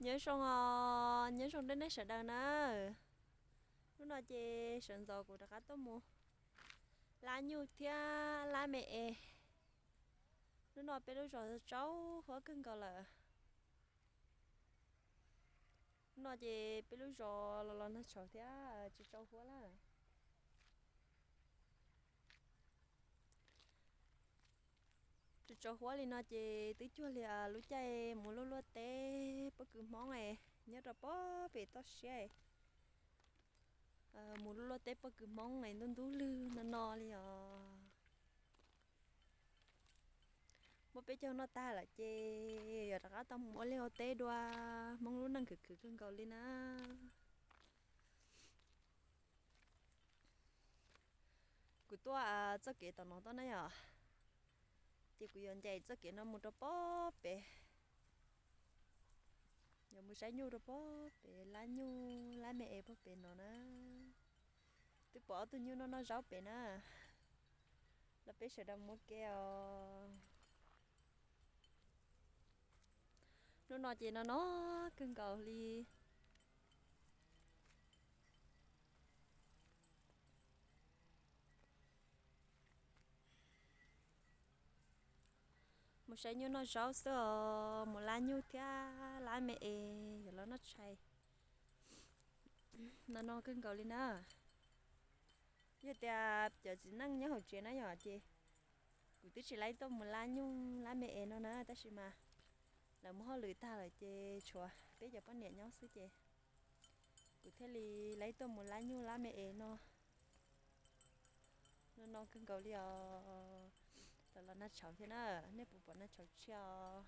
Nyob zoo os, nyob zoo rau nej sawv daws na. Hnub no ces sawv ntxov kuv rov qab tuaj mus lab nyuj thiab lab me es. Hnub no peb lub zos tsaus huab kawg nkaus lawm. Hnub no ces peb lub zos los los nag tshauv thiab tsis tsaus huab lawm. Tsis tsaus huab li no ces twb cuag li lub caij mus luaj luaj teb poj kws Hmoob es nyob rau pem toj siab, mus luaj luaj teb poj kws Hmoob es ntub ntub lwg no no li os. Muab peb caug noj tag lawm ces yog rov qab tau mus ua liaj ua teb dua, Hmoob lub neej khwv khwv kawg nkaus li na. Kuv tuaj txoj kev tom no tuaj na yom, ces kuv yuav ncaim txoj kev no mus rau pem pem, yuav mus saib nyuj rau pem pem, lab nyuj lab me es pem pem no na. Twb pom ob tug nyuj noj noj zaub pem na, los peb sawv daws mus ua ke os. Hnub no ces no no kawg nkaus li. Mus saib nyuj noj zaub xwb os, mus lab nyuj thiab lab me es yog los noj tshais. No no kawg nkaus li na. Yog tias cov txiv neej nyob hauv tsev na yom ces kuv twb tsis laib tuaj mus lab nyuj lab me es no na, tab sis mas lawv muaj hauj lwm tag lawm ces tshuav peb cov poj niam nyob xwb ces kuv thiaj li laib tuaj mus lab nyuj lab me es no. No no kawg nkaus li os. Los los nag tshauv thiab na, nej puas pom nag tshauv tshiab os?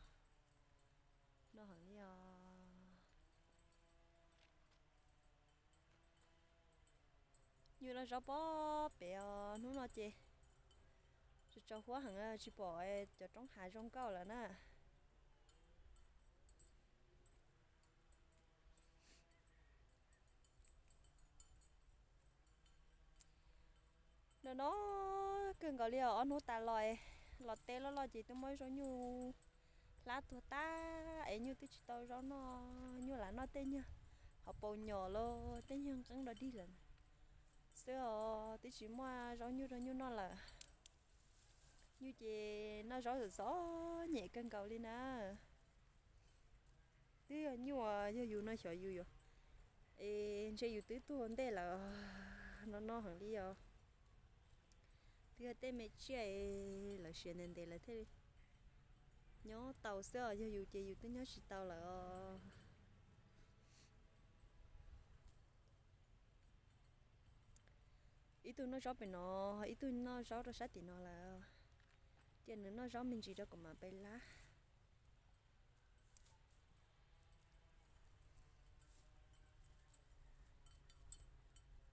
No heev li os. Nyuj noj zaub pem pem os, hnub no ces tsaus huab heev tsis pom cov roob hav zoo nkauj lawm na. No no kawg nkaus li os, ob hnub tas los, los teb loj loj ces twb muab zaub nyuj hlab tuag tag es nyuj twb tsis tau zaub noj, nyuj lam noj tej nyuag hauv paus nyom los tej nyuag nqeeb dog dig lawm xwb os, twb tsis muaj zaub nyuj rau nyuj noj lawm. Nyuj ces noj zaub zom zov nyem kawg nkaus li na. Twb yog nyuj, yog yus no xyov yus yuav, es ntshe yus twb tuag ntej lawm. No no heev li os. Twb yog tej me tsiaj lawv siav ntev ntev lawv thiaj li nyob tau xwb os, yog yus ces yus twb nyob tsis tau lawm os. Ib tug noj zaub pem no, ib tug noj zaub rau sab tim no lawm, cia nws noj zaub me ntsis rau kuv mam pais lab.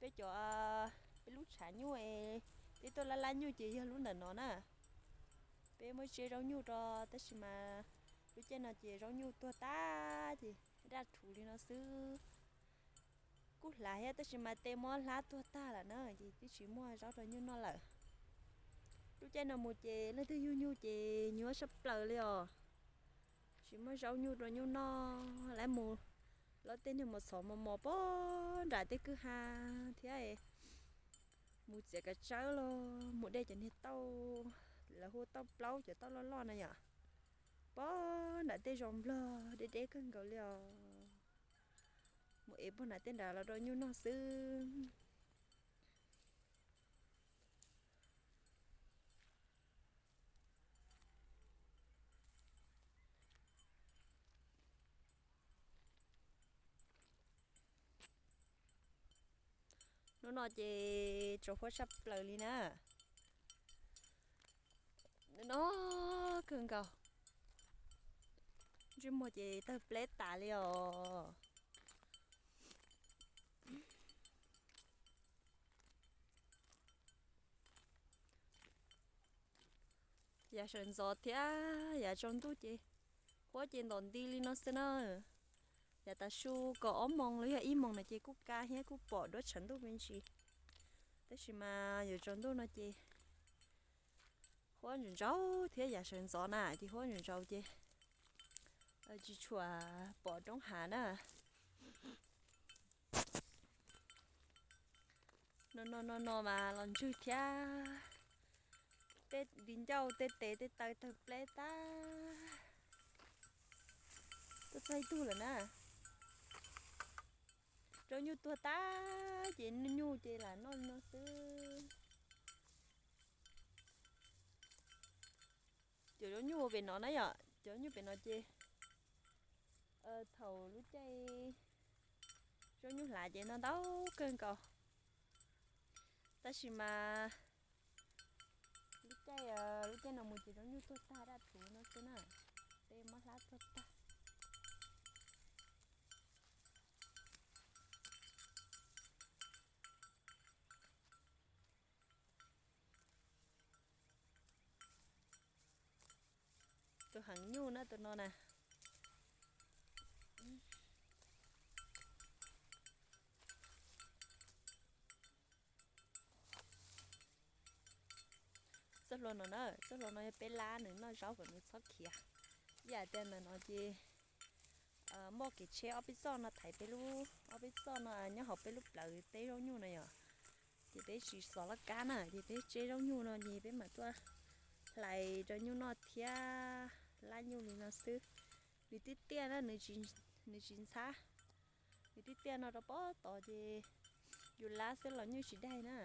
Peb cov, peb lub tshav nyuj es peb tuaj lab lab nyuj ces yog lub ntawm no na. Peb muab tsiab zaub nyuj rau tab sis mas lub caij no ces zaub nyuj tuag tag ces daj rhuv li no xwb. Kuj hlav thiab tab sis mas tej muab hlab tuag tag lawm na ces twb tsis muaj zaub rau nyuj noj lawm. Lub caij no mus ces leej twg yug nyuj ces nyuaj saj plaws li os. Tsis muaj zaub nyuj rau nyuj noj, lawv mus lov tej niag mos txhov mos mos pog nram tej kwj ha thiab, mus txiav kav tsawb los mus de cov niag tauj, lawv hu tauj plaub cov tauj loj loj na yom, pog nram tej zos nplog deb deb kawg nkaus li os. Mus ev pog nram tej nrad los rau nyuj noj xwb. Hnub no ces tsaus huab tshaj plaws li na. Hnub no kawg nkaus, ntsej muag ces tawg pleb tas li os. Yav sawv ntxov thiab yav tsaus ntuj ces huab ces ntom nti li no xwb na. Yav tav su kaum ob moos los yog ib moos no ces kuj kaj thiab kuj pom duab tshav ntuj me ntsis, tab sis mas yav tsaus ntuj no ces huab ntsaus ntsaus thiab yav sawv ntxov na ces huab ntsaus ntsaus ces tsis tshua pom roob hav na. No no no no mas los ntswg thiab. Tej di ncauj tej tes tej taw tawg pleb tag. Tuaj txog ib tug lawm na. Zaub nyuj tuag tag ces nyuj ces lam noj li no xwb. Cov zaub nyuj pem no na yom, cov zaub nyuj pem no ces thaum lub caij zaub nyuj hlav ces noj ntau kawg nkaus. Tab sis mas lub caij, lub caij no mus ces zaub nyuj tuag tag daj rhuv no xwb na. Tej mob hlab tuag tag. Tus heev nyuj na tus no na. Txoj hlua no na, txoj hlua no yog peb lab nws noj zaub kom nws txhob khiav. Ib yam tias ntawm no ces muaj kev tsheb ob peb txoj no thaiv peb lub, ob peb txoj no nyob hauv peb lub plawv teb zaub nyuj no yom. Ces peb tsis xov laj kab na, ces peb tseb zaub nyuj no ces peb mam tuaj hlais rau nyuj noj thiab lab nyuj li no xwb. Nws tib tiaj na, nws tsis ntxhab. Nws tib tiaj no rau pob tod ces yus lab xwb los nyuj tsis daig na.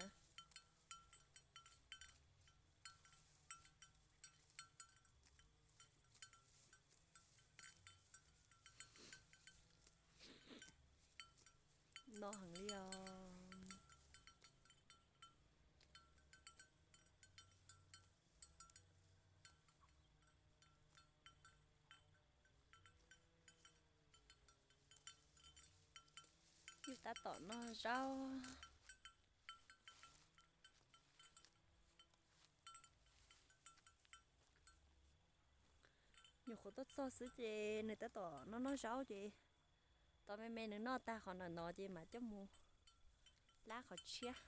No heev li os. Yus tab tom noj zaub. Nyuam qhuav tuaj txog xwb ces nws tab tom noj noj zaub ces tos me me nws noj tag qhov ntawm no ces mam coj mus lab qhov tshiab.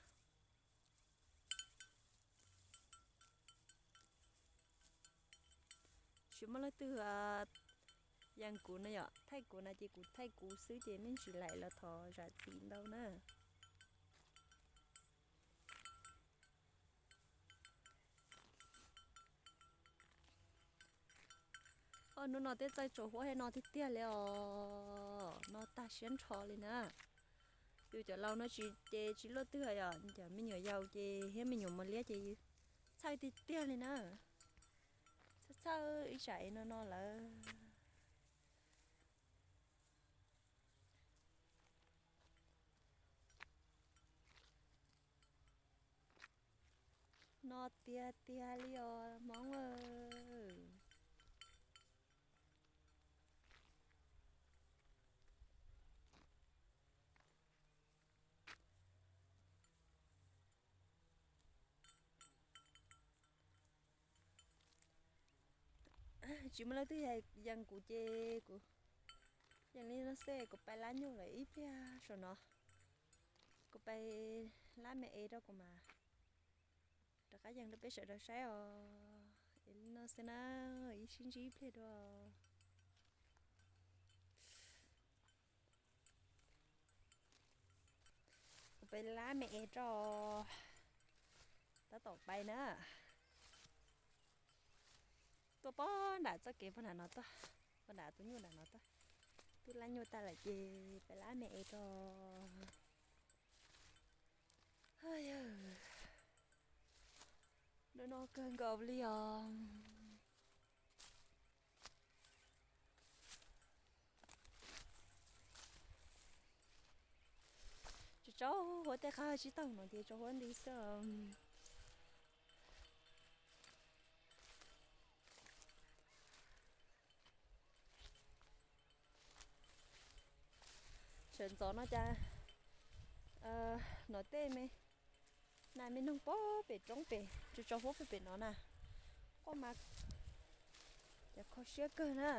Tsis muaj leej twg yees kuv no yom, thaij kuv na ces kuv thaij kuv xwb ces me ntsis laim los thov zam txim ntau na. Hnub no twb txawj tsaus huab thiab no tiag tiag li os, no tag siab nrho li na. Yus cov laus no tsis ces tsis luaj twg yom, cov me nyuam yaus ces thiab me nyuam mos liab ces txhawj tiag tiag li na. Txhawj txhawj ib tsam es no no lawm. No tiag tiag li os Hmoob. Tsis muaj leej twg yees kuv ces kuv yees li no xwb, kuv pais lab nyuj lawm ib pliag saum no. Kuv pais lab me es rau kuv mam rov qab yees rau peb sawv daws saib os. Es li no xwb na, ib sib ntsib ib pliag dua. Kuv pais lab me es rau, tab tom pais na. Tuaj pog nram txoj kev pog nram no tuaj, pog nram tus nyuj nram no tuaj. Twb lab nyuj tag lawm ces pais lab me es rau. No no kawg nkaus li os. Tsaus huab tej qab tsib taug no ces tsaus huab nti xwb. Sawv ntxov no cas no tej me nas me noog pog pem roob pem tsaus tsaus huab pem pem no na. Quaj mas cov kho siab kawg na.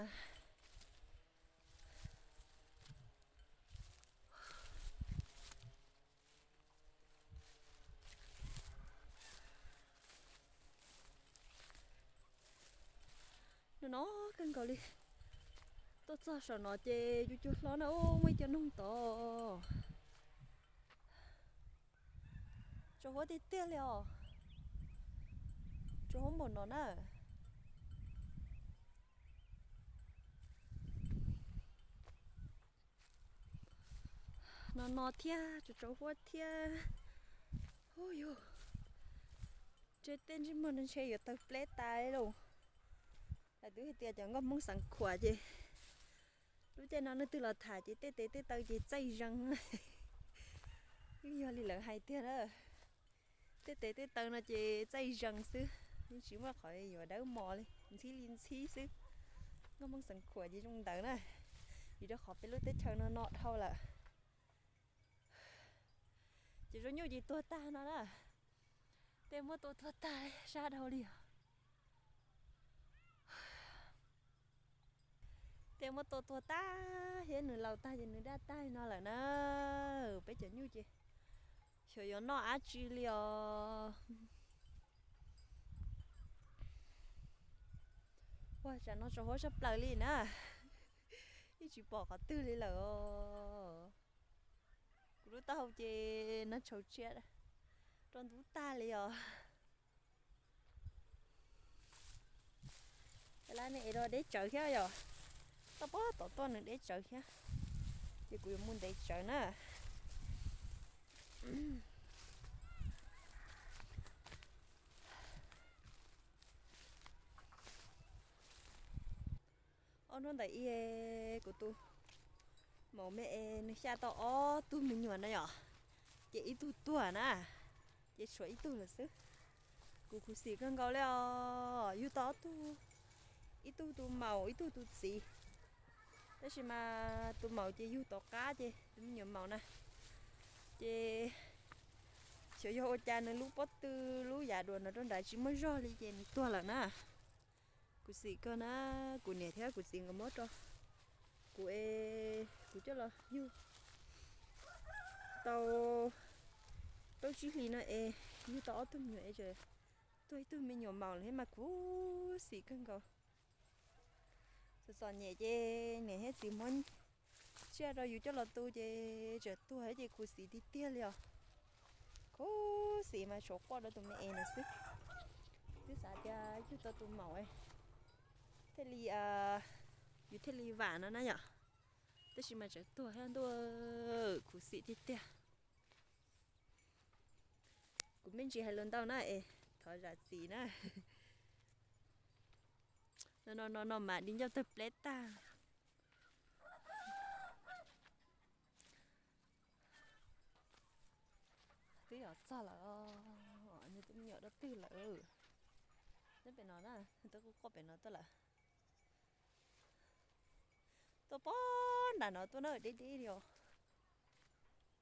No no kawg nkaus li. Tuaj txog saum no ces cua cua hlob na, ub, muaj ib co noog tod. Tsaus huab tiag tiag li os. Tsaus huab npaum no na. No no thiab, tsaus tsaus huab thiab. Ub yug, ntshe tej ntsej muag no ntshe yuav tawg pleb tas lauj. Lawv twb hais tias cov nkauj Hmoob xeev Khuam ces lub caij no leej twg los tham ces tej tes tej taw ces txaij zees. Yeej yog li lawv hais tiag na. Tej tes tej taw no ces txaij zees xwb, yeej tsis muaj qhov yuav dawb mos li, ntxhib li ntxhib xwb. Nkauj Hmoob xeev Khuam ces zoo ntawd na, vim rau qhov peb lub teb chaws no no dhau lawm. Ces zoo nyuj ces tuag tag no na. Tej muab tua tuag tag li, sab dhau li os. Tej muab tua tuag tag thiab nws laus tag ces nws daj tag li no lawm na. Peb cov nyuj ces xyov yuav noj dab tsi li os. Ua tsam no tsaus huab sab plaws li na, yeej tsis pom qhov twg li lawm os. Kuv lub taub hau ces nag tshauv tsiab rau ntub tag li os. Lab me es rau deb tsawv thiab yom, toj pob tom tuaj nws deb tsawv thiab, ces kuv yuav mus ntev tsawv na. Ob hnub ntawd kuv tus maum me es nws xya tau ob tug me nyuam na yom, ces ib tug tuag na, ces tshuav ib tug lawm xwb. Kuv khuv xim kawg nkaus li os, yug tau ob tug, ib tug tus maum ib tug tus txiv. Tab sis mas tus maum ces yug tom qab ces tus me nyuam maum na, ces xyov yog ua cas nws lub pob tw lub yav duav no rau nrad tsis muaj zog li ces nws tuag lawm na. Kuv xim kawg na, kuv niam thiab kuv txiv nkawd muab rau kuv es kuv coj los yug tau plaub tsib hlis no es yug tau ob tug me nyuam es tseem tuag ib tug me nyuam maum lawm thiab mas kuv xim kawg nkaus. Txom txom nyem ces niam thiab txiv muab tsiaj rau yus coj los tu ces tseem tuag thiab ces khuv xim tiag tiag li os. Khuv xim mas tshuav quaj rau tus me es no xwb. Twb xav tias yug tau tus maum thiaj li, yus thiaj li vam no na yom. Tab sis mas tseem tuag thiab ntuj, khuv xim tiag tiag. Kuv me ntsis hais lus ntau na es thov zam txim na. No no no no mas di ncauj tawg pleb tag. Twb yuav txog lawm, nws tus me nyuam dab twg lawm. Nyob pem no na, twb quaj quaj pem no tuaj lawm. Tuaj pob nram no tuaj na, deb deb li os.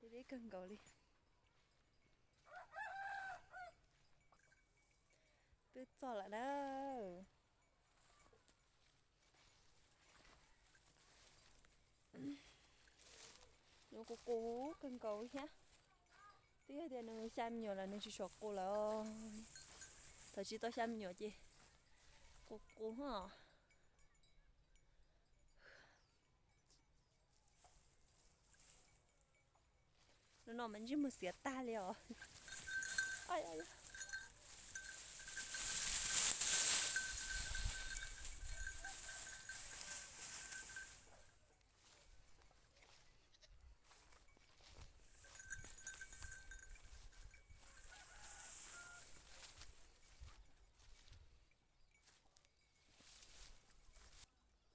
Deb deb kawg nkaus li. Twb txog lawm na. Nws qus qus kawg nkaus thiab. Twb yog tias nws xya me nyuam lawm nws tsis tshua qus lawm. Thaum tsis tau xya me nyuam ces qus qus hos. No no mas ntsej muag xiav tag li os.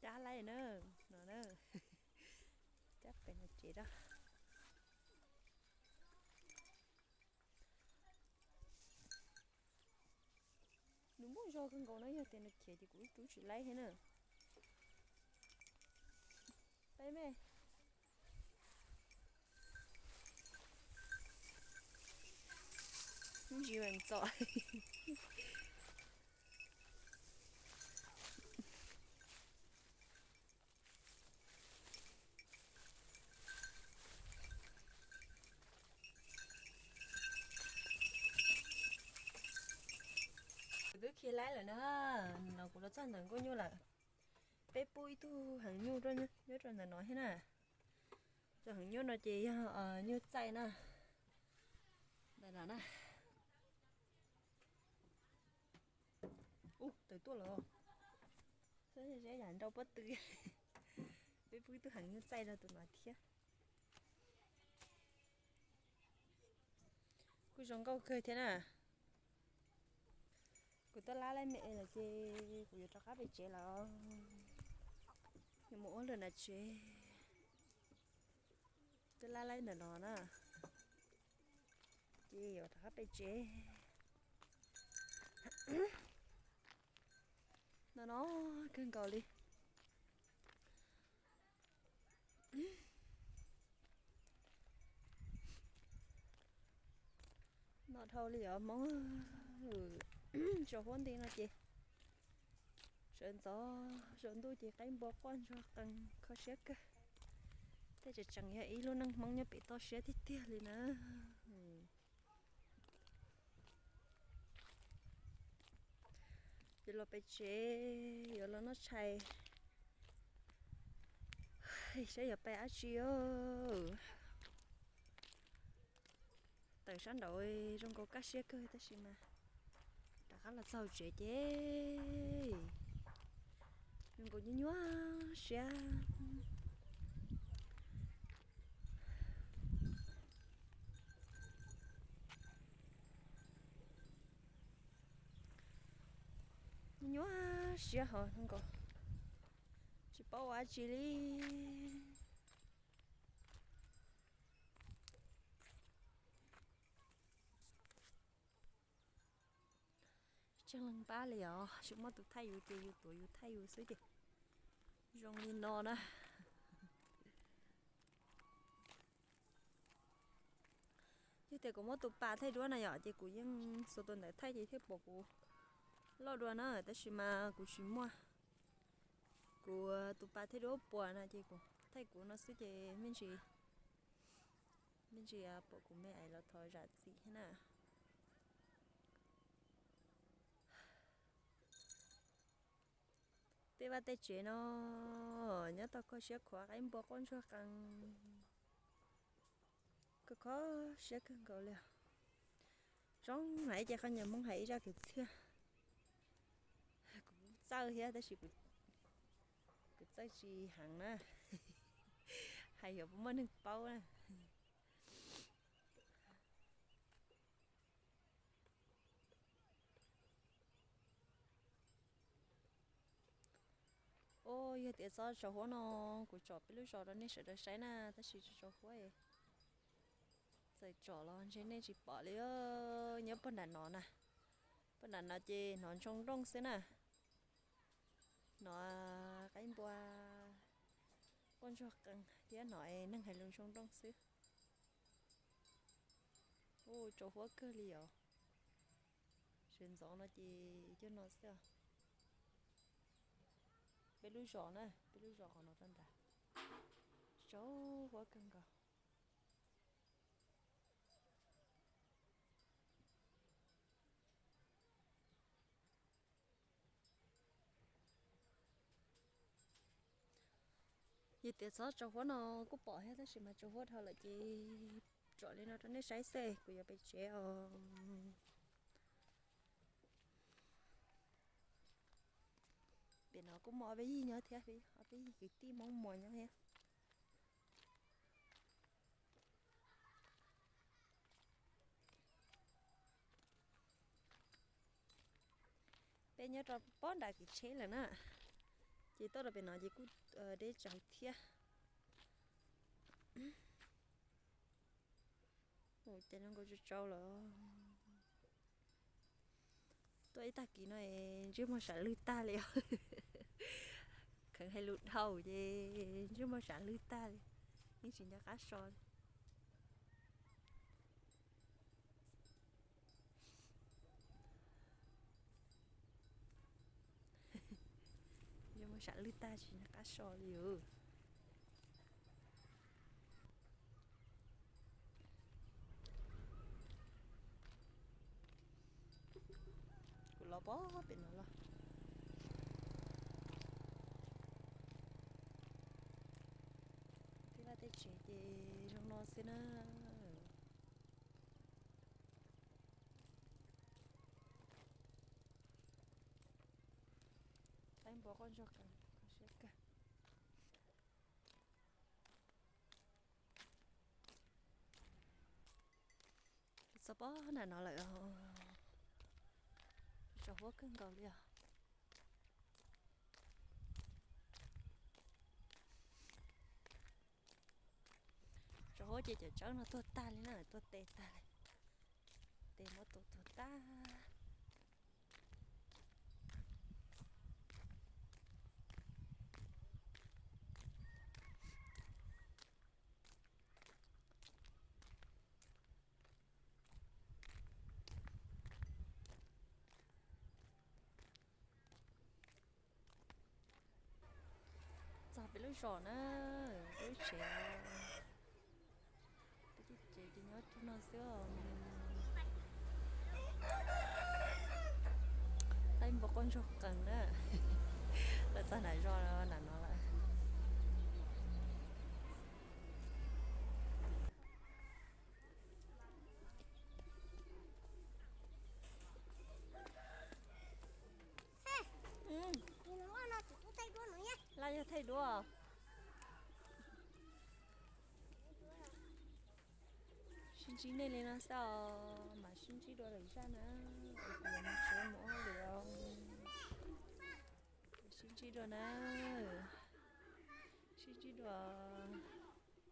Cab laij na, no na, cab pem no ces da. Nws muaj zog kawg nkaus no, yog tias nws khiav ces kuv ib tug tsis laij thiab na. Peb me ntsis mas txom. Kuv twb khi laib lawm na, no kuv los txog ntawm nkuaj nyuj lawm. Peb pub ib tug heev nyuj nyob rau ntawm no thiab na. Tus heev nyuj no ces yog nyuj txaij na. Ntawm no na. Ub, tawm tuaj lawm. Xyov yam nrau pob tw. Peb pub ib tug heev nyuj txaij rau tus no thiab. Kuj zoo nkauj kawg thiab na. Kuv twb lab laib me lawm ces kuv yuav rov qab pem tsev lawm. Yuav mus ua luam nram tsev. Twb lab laib ntawm no na, ces yuav rov qab pem tsev. No no kawg nkaus li. No dhau li os Hmoob. Tsaus huab nti no ces sawv ntxov saum ntuj ces qaib npua quaj ntsuag qees kho siab kawg. Tej tseem tseem yog ib lub neej Hmoob nyob pem toj siab tiag tiag li na. Yuav los pem tsev, yuav los noj tshais, saib yuav pais dab tsi os. Tawm sab nraud zoo nkaus kaj siab kawg tab sis mas rov qab los txog tsev ces zoo nkaus nyuaj nyuaj siab. Nyuaj nyuaj siab hos zoo nkaus tsis paub ua dab tsi li. Tseej leej pab li os, tsis muaj tus thaij yus ces yus tuav yus thaij yus xwb ces zoo li no na. Yog tias kuv muab tus pas thaij duab na yom, ces kuv yeej xuas tus ntawd thaij ces thiaj pom kuv loj dua na, tab sis mas kuv tsis muaj. Kuv tus pas thaij duab puas na ces kuv thaij kuv no xwb ces me ntsis, me ntsis pom kuv me ais los thov zam txim thiab na. Tej vaj tej tsev no nyob tau kho siab khuav qaib npua quaj ntsuag qees. Kho kho siab kawg nkaus li. Zoo hais ces qhov niag Hmoob hais ib zaj kwv txhiaj, kuv txawj thiab tab sis kuv txawj tsis heev na, hais yuav puas muaj neeg paub na. Os, yog tias txog tsaus huab no kuv tsom peb lub zos rau nej sawv daws saib na, tab sis tsaus huab txawm tsom los ntshe nej tsis pom li. Nyob puag nram no na, puag nram no ces hnov ntshoo nrooj xwb na, hnov qaib npua quaj ntsuag qees thiab hnov neeg hais lus ntshoo nrooj xwb. Ua tsaus huab kawg li os. Sawv ntxov no ces coj no xwb. Peb lub zos na, peb lub zos qhov no rau nrad, tsaus huab kawg nkaus. Yog tias txhob tsaus huab no kuj pom thiab tab sis mas tsaus huab dhau lawm ces tsom li no rau nej saib xwb, kuv yuav pem tsev os. Pem no kuj muaj ob peb yig nyob thiab, ob peb yig kwv tij Hmoob Muas nyob thiab. Peb nyob rau pob nram kev tsheb lawm na, ces tuaj rau pem no ces kuj deb tsawv thiab. Ua cas zoo nkaus tsau tsau lawm. Tuaj ib tag kis no ntsej muag sam lwj tag li os. Kheev hais lus dhau ces ntsej muag sam lwj tag li, yeej tsis nco qab so li. Ntsej muag sam lwj tag tsis nco qab so li os. Kuv los pog pem no los. Tej tsev ces zoo no xwb na. Qaib npua quaj ntsuag kawg, kho siab kawg. Txog pob nram no lawm, tsaus huab kawg nkaus li os. Tsaus huab ces cov tsawb no tuag tag li na, tuag tes tag li. Tes muab tua tuag tag. Txog peb lub zos na, peb lub tsev, peb lub tsev ces nyob rau no xwb os. Qaib npua quaj ntsuag qees na. Lawv txog nram zos nram no lawm. Laj yog thaij duab. Sib ntsib nej li no xwb os, mam sib ntsib dua lwm zaj na. Es kuv yuav mus tsev mus ua hauj lwm os. Sib ntsib dua na. Sib ntsib dua.